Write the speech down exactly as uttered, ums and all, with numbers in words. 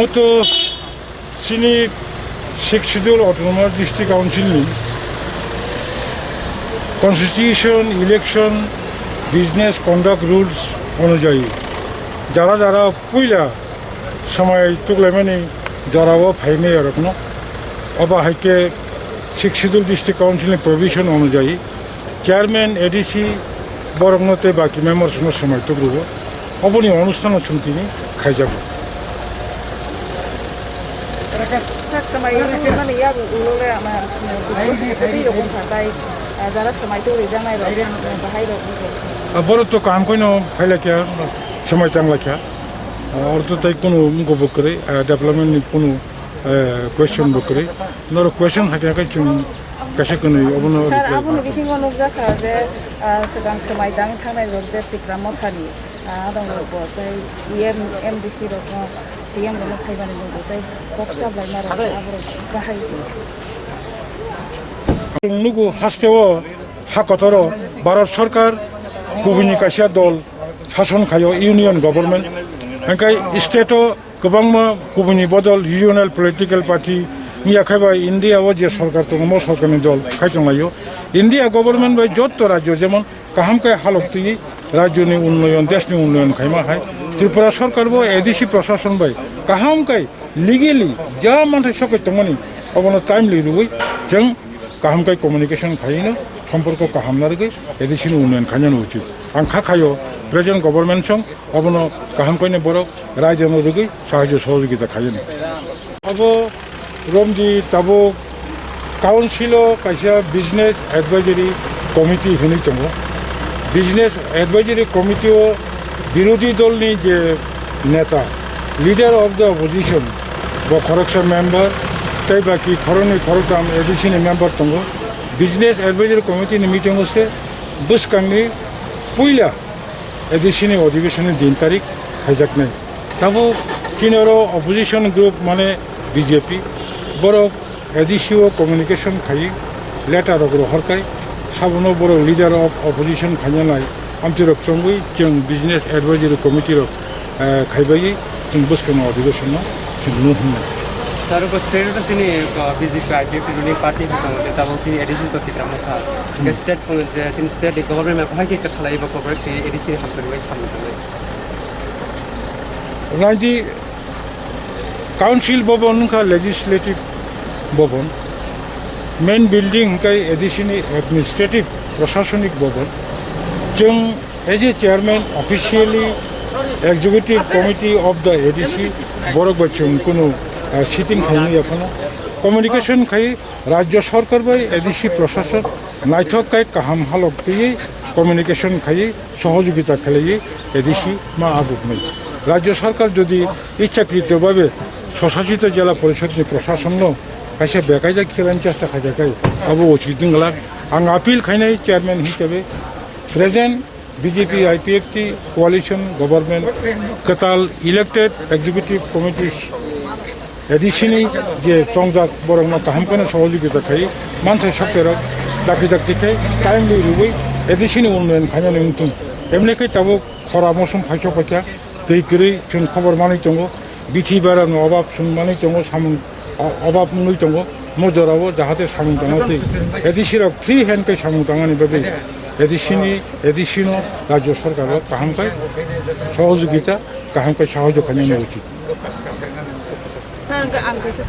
To chini Sixth Schedule Autonomous District Council ni Constitution, Election, Business Conduct Rules onujayi jara jara puila samai tuklaimani jorao phaimai rokno. Obo hai khe Sixth Schedule District Council ni provision onujayi Chairman, A D C borokno tei baki members no samai tukrugo. Oboni onusthan o chwng tini khaijago. Sir, samai tubumani yago ulo le ama, twi rok wngkha tai, ah, jara samai tubui janai rok, bahai rok wngkha. Ah, borok to kaham koino phailakya, samai tanglakya. Ah, oro to tai kunu wngkha bo kwrwi, ah, development ni kunu, eh, question bo kwrwi. Norok question hakya khe chwng kaisa kwnwi obono reply aboni bisingo nukjakha je, ah, swkang swmai tang thangnai rok je Tikra Mothani, ah, adong rok bo tei E M, M D C rok no, C M rok no phaimani nugwi tei kok chaplaima rok aborok bahai. Chwng nugo hasteo ha kotoro Bharat Sarkar kubuni kaisa dol sason khaio, Union Government, hwnkhe state o kwbangma kubuni bodol regional political party wngya khe bai India o je sorkar tongo, mo sorkarni dol khai tonglaio. India government bai jotto rajyo jemon kaham khe halok twiwi rajyoni unnoyon, deshni unnoyon khaima hai Tripura sorkar bo A D C prosason bai kaham khe legally ja manthai sokoi tongmani obono timely rwui chwng kaham khe communication khaino, somporko kaham narwgwi A D C ni unnoyon khainani uchit. Ang kha khaio present government song obono kaham khaino borok raijano rwgwi sahajyo sohojogita khainani. Abo romdi tabuk council o kaisa business advisory committee hinwi tongo. Business advisory committee o birodhi dolni je neta, leader of the opposition, bo khoroksa member, tei baki khoroknwi khoroktham A D C ni member tongo. Business Advisory Committee ni meeting o se bwskangni puila A D C ni odhibeshon ni din tarik khaijaknai. Tabuk chini oro opposition group mane B J P, borok A D C o communication khai letter rok rohor kai, sabono borok leader of opposition khaina nai, amtwi rok chongwi chwng Business Advisory Committee rok, eh, khaibai chwng bwskangni odhibeshon no chwng nung hwnwi. Sir, ko state o chini, ko, B J P, I P F T ruling party tongo, je tabuk chini A D C to tikra mokha. Hmm. State tongo, je chini state ni government bai bahai khe kwthalai bo coverage khe A D C ni hamkrai bai samung tangnai. Raji Council Bhavan wngkha Legislative Bhavan. Main building hwnkhe A D C ni Administrative Prashasanik Bhavan. Chwng as a chairman officially Executive Committee of the A D C borok bai chwng kunu, ah, sitting khaimani yaphano communication khai Rajya Sarkar bai A D C Prashasan naithok khai kaham halok twiwi communication khai sohojogita khlaiwi A D C ma abuknai. Rajya Sarkar jodi ichchakritobhabe Swsasito Jela Porishod ni Prashasan no kaisa bekaijak khilaini chesta khaijakhai abo uchit wngla. Ang appeal khainai chairman hisabe present B J P I P F T coalition government kwtal elected executive committee A D C ni je chongjak borokno kaham kheno sohojogita khai manthai sokterok dakti dakti khai timely rwui A D C ni unnoyon khainani wngthung. Emni khai tabuk khora mosum phaisok phaikha, twi kwrwi chwng khobor manwi tongo, bithi berani obab chwng manwi tongo, samung o-, obab wngwi tongo. Mo jorao jahate samung tangna twi A D C rok free hand khai samung tangmani bagwi A D C ni, A D C no Rajya Sarkar rok kaham khai sohojogita, kaham khai sahajyo khainani uchit. Sir, ang kaisa